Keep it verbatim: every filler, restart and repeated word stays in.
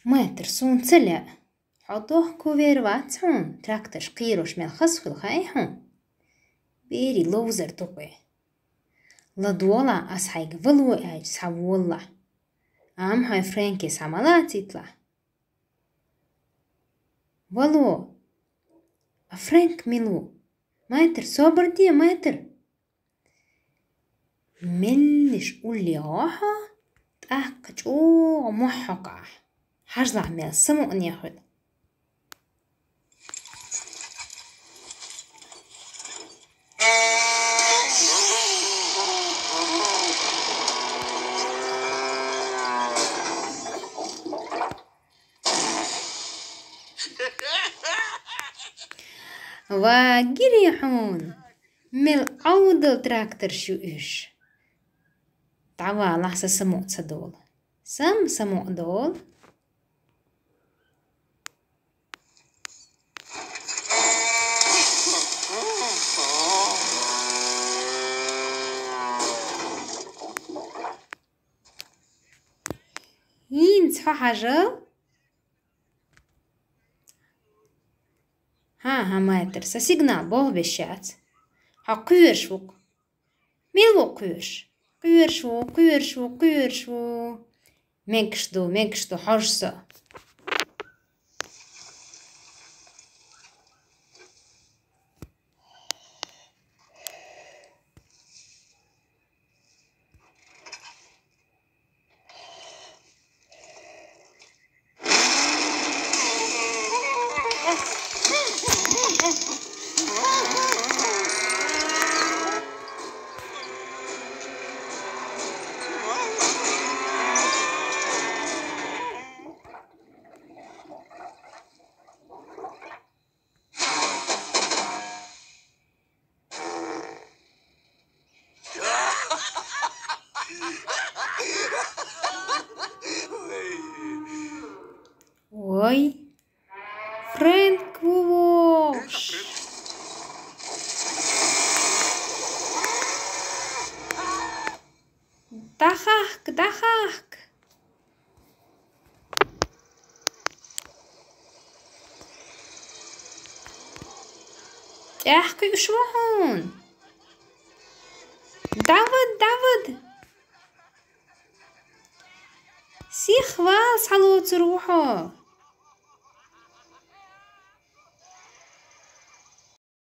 Мэтр, суна ца лаьа. Хьо дохко вер вац хьуна, тракторш кхерош мел хаза хуьлу хаьий хьуна? Бери ловзар дукъе. ЛадогӀал, ас хьайга вало аьлча схьаволалахь. Амма хьайн Фрэнке схьа ма лацийталахь. Вало. А Фрэнк мила ву? Майтар, собар де, Майтар. Меллиш уллехь гӀо хьо, тӀаккха чӀогӀа мохь хьокху ахь. Хьажалахь, мел самукъане хуьлу. Ва гири хьуна, мел Ӏовдал тракторш ю уьш. ДӀавалахь, сан самукъа ца долу. Сан самукъа долу. ХӀинца хьо хьажал. ХӀан-хӀа, Майтар, сан сигнал болх беш яц. Хьо кхоьруш ву-кх. Мила ву кхоьруш? Кхоьруш ву, кхоьруш ву, кхоьруш ву. Мегаш ду, мегаш ду, хьожа со. Ой, Фрэнк ву вохуш. ДӀахахка, дӀахахка. ТӀаьхьа кхуьуш ву хьуна. ДӀавада, дӀавада. Сихвала схьалоцур ву хьо.